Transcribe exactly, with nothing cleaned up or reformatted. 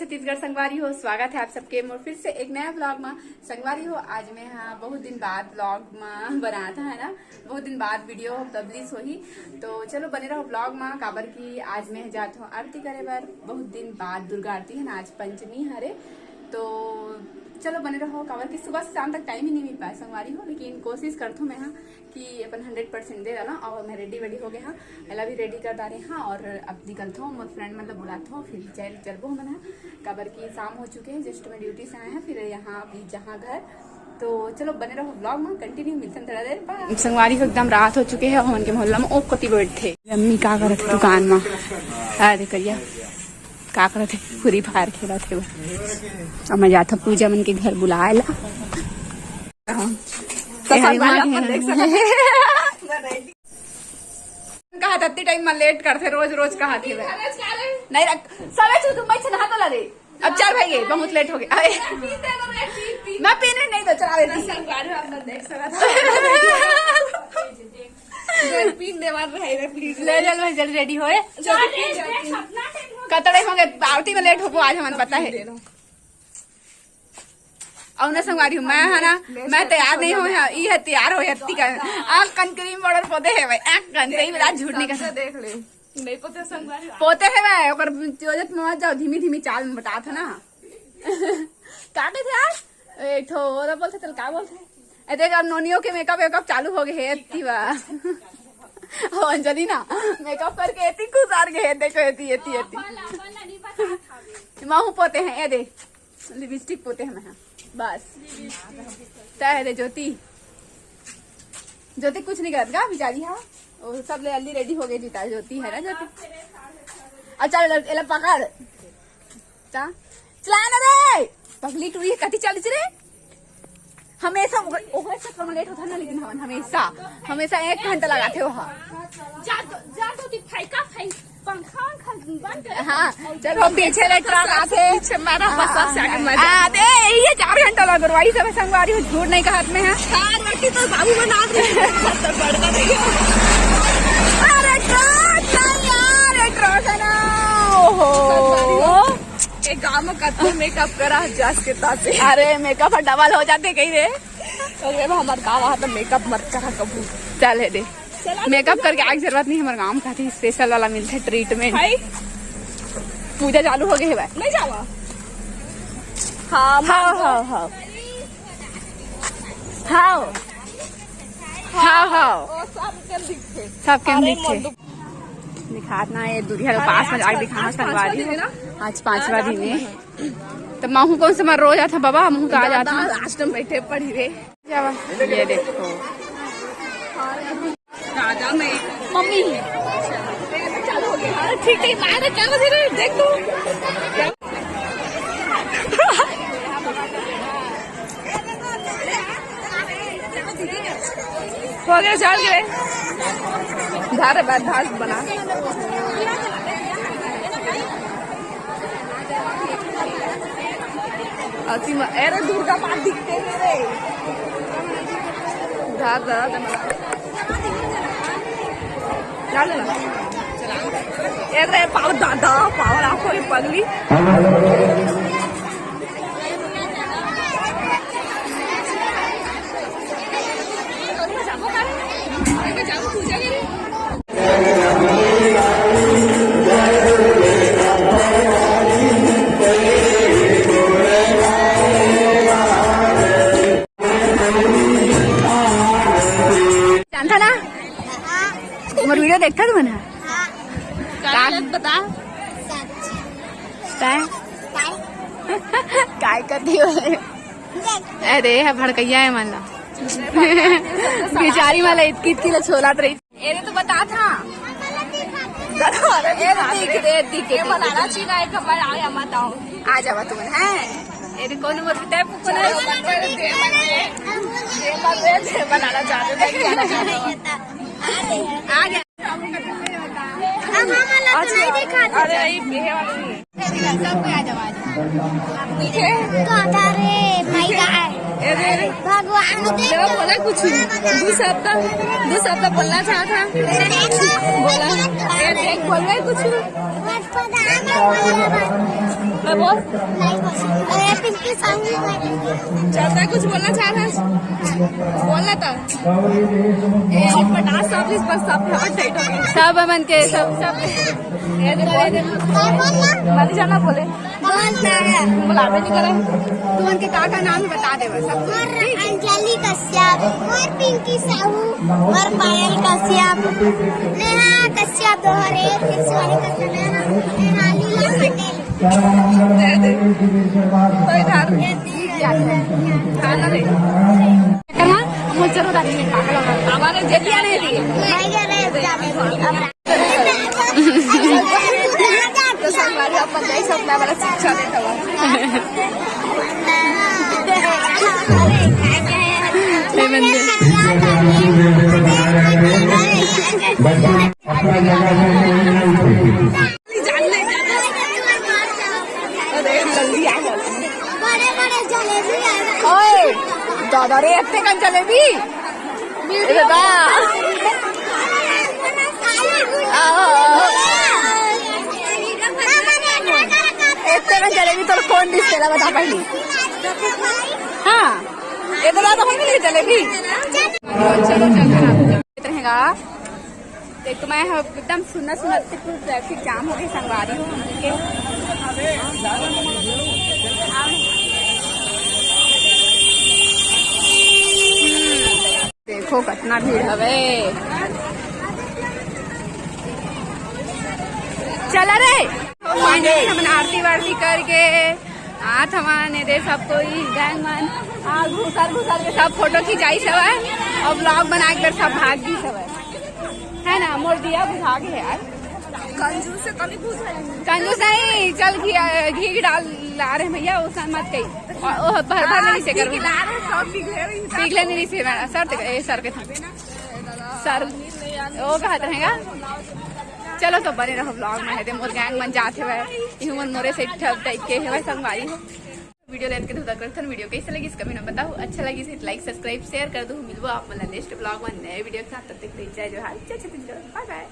छत्तीसगढ़ संगवारी हो, स्वागत है आप सबके मोर फिर से एक नया ब्लॉग में। संगवारी हो, आज मैं हाँ बहुत दिन बाद ब्लॉग में बनात है ना, बहुत दिन बाद वीडियो पब्लिश होही। तो चलो बने रहो ब्लॉग में, काबर कि आज मैं जात हूँ आरती करे बर। बहुत दिन बाद दुर्गा आरती है ना, आज पंचमी हरे। तो चलो बने रहो, काबर कि सुबह से शाम तक टाइम ही नहीं मिल पाया संगवारी हो, लेकिन कोशिश करत हूँ मैं हाँ कि अपन हंड्रेड परसेंट दे डाला। और मैं रेडी वेडी हो गए हाँ, एला भी रेडी कर डारे हाँ। और अब निकलत हूँ, मोर फ्रेंड मतलब बुलात हूँ, फिर चल चलबो हमन हाँ, काबर कि शाम हो चुके हैं, जस्ट मैं ड्यूटी से आए हैं, फिर यहाँ अभी जहाँ घर। तो चलो बने रहो ब्लॉग में, कंटिन्यू मिलते हैं थोड़ा देर बाद। संगवारी हो एकदम रात हो चुके हैं, हमन के मोहल्ला में ओ कोती बैठ थे। अम्मी का करत हे दुकान में, अरे करिया का करत हे, फ्री फायर खेलत हे वो। अब मैं जात हूँ पूजा मन के घर बुलाए ला। तो ए, संगवारी हो, अपन देख सकत हे। कहा तत्ती टाइम में लेट करथे, रोज रोज कहा थी मैं। नहीं रख, सबे चीज मैं नहा तो ला दे। अब चल भाई, ये बहुत लेट हो गया। अरे, मैं पीने नहीं तो चला देती। संगवारी हो, अपन देख सकत हे। पीन दे मार रहे रे, प्लीज। ले चल भाई, जल्दी रेडी होए। जल्दी पीन दे। कतड़े होंगे, आरती में लेट होबो आज, हमन पता है। और ना संगवारी हो, मैं है ना, मैं तैयार नहीं हो, ई है तैयार हो, हत्ती का। आँख कन क्रीम पाउडर पोते है भाई, आँख कन, सही बता, झूठ नहीं कहता। देख ले, नहीं पोते संगवारी। पोते है भाई, ओकर वजह से मत जाओ, धीमी धीमी चाल में बतात है ना। का कहते यार, एक ठो और बोलते, चल का बोलते? ए देख, अब नोनियों के मेकअप वेकअप चालू हो गए है, एत्ती बा। ओ अंजलि ना, मेकअप करके एत्ती खुश आ गए है, देखो एत्ती, एत्ती, एत्ती। महू पोते हैं, ए दे। लिपस्टिक पोते हैं मैं, हाँ। बस। तय है रे ज्योति। ज्योति कुछ नहीं करत का बेचारी, हाँ। वो सब ले जल्दी रेडी हो गए जीता, ज्योति है ना ज्योति। अच्छा, एला, एला पकड़। ता? चला ना रे। पगली टूरी कति चालीस रे। हमेशा ओकर, ओकर चक्कर में लेट होता ना, लेकिन हमन हमेशा, हमेशा एक घंटा लगाते हो। हाँ। जा तो, जा तो ती फेंका, फेंक, पंखा, वंखा बंद कर। हाँ, चलो, पीछे ले ट्रक आते। पीछे मारा, बस, बस, आगे मजा। आ, दे, ये चार घंटा लग रहा है, सब संगवारी हो, झूठ नहीं कहत मैं, हाँ। चार रोटी तो बाबू बना दे। अरे ट्रक है यार, ये ट्रक है ना। ओहो। एक गांव में कतनो मेकअप करा, जस के तस। अरे, मेकअप डबल हो जाते कहीं रे। अरे, हमार गांव आ तो मेकअप मत करा कबू। चल, हे दे। मेकअप करके आए के जरूरत नहीं, हमारे गांव में काफी स्पेशल वाला मिलता है ट्रीटमेंट। भाई। पूजा चालू हो गई है भाई। नहीं जावा। हाँ, हाँ, हाँ, हाँ। हाँ। हाँ, हाँ। ओ, सब के दिखे। सब के अरे, दिखे। मोर दु- दिखात ना, ये दूरिया के पास में जाके दिखाना आज संगवारी हो। पाँचवा दिन है ना? आज पाँचवा दिन है। तो महू कौन से मार रोज आता बाबा, महू तो आ जाता। लास्ट में बैठे पड़ी रे। जावा। ये देखो। दादा मैं। मम्मी। अरे ठीक, ठीक, मैं तो क्या बजे रे, देख तू। हो गया, चल गए। धार बाद धार बना। अति म-, अरे दुर्गा माँ दिखते हैं रे। धार, धार, धार। चल ना। अरे पाव दादा, पाव राखो रे पगली। जानता ना? मोर वीडियो देखता तू मन? हाँ। का? का? काय करती हो? अरे, है भड़कैया है मन ला। बेचारी मन ला इतकी, इतकी ला छोलात रही। एरे तो बता था। ए दिख, ए दिख, ए बनाना चीना एक बार आया मत आओ। आ जावा तुम, हैं? एरे कौन उम्र के टाइप को ना? बनाना चाहते थे। आ गया। हम, हम वाला तो नहीं दिखाते। अरे, ये वाला नहीं। सबको आ जाओ, आ जाओ। ठीक है। तो आता रे, भाई का है। भगवान देखो, बोला कुछ, दू शब्द, दू शब्द बोलना चाहत हे। बोला, ए, देख, बोलबे कुछ। मैं बोल। अरे, पिंकी साहू। चलता है, कुछ बोलना चाहत हे? बोलना तो। ए, पटास सब, इस पर सब बहुत tight हो गई। सब हमन के, सब, सब। ये देखो, ये देखो। मत जाना बोले। बोल ना। बुलाबे नहीं करे। तू उनके का, का नाम है, बता दे बस। मोर अंजलि कश्यप, मोर पिंकी साहू, मोर पायल कश्यप, नेहा कश्यप, दोहरे, फिर सोनी कश्यप, नेहा, नेहालीला पटेल। दे दे। कोई धार। खाना दे। मुझे जरूर आदमी पागल होगा। हमारे जेतिया नहीं दिए। नहीं करे, ज्यादा। तो संगवारी अपन देख सकता है, बड़ा शिक्षा देता हुआ। हे बंदे। बड़े बड़े जलेबी आए। ओए, दादा रे, इतने कन जलेबी? ए दादा। आओ, आओ। इतने कन जलेबी तोर कौन डिश तेला बता पहली? हाँ, इतना तो होई नहीं जलेबी। चलो, चलो, चलो, रहेगा। देख तो मैं ह-, एकदम सुंदर सुंदर से पूरा ट्रैफिक जाम हो गई, संगवारी हो हमके। देखो कितना भीड़ हवे। चला रे। Finally हमन आरती वारती करके आत हवन, ये दे सब कोई गैंग मन। आ घुसर घुसर के सब फोटो खिंचाई हवय और ब्लॉग बना के सब भाग दी हवय, है ना? मोर दिया बुझा के है यार। कंजूस से कभी बुझा नहीं। कंजूस नहीं, चल घी, घी डाल ला रहे भैया, उसन मत कही। और वो भर भर नहीं से कर। ला रहे, सब पिघले रही। पिघले नहीं से, सर, सर के था। सर, वो कहत रहेगा। चलो तो बने रहो ब्लॉग में, है दे मोर गैंग मन जात हवय, इहू मन मोरे से ठग टाइप के हवय संगवारी हो। वीडियो लेट के धुदा करथन, वीडियो कैसे लगी इसका भी ना बताओ, अच्छा लगी तो लाइक सब्सक्राइब शेयर कर दो। मिलबो आप मन नेक्स्ट ब्लॉग में नए वीडियो के साथ, तब तक के लिए जय जोहार, जय छत्तीसगढ़, बाय बाय।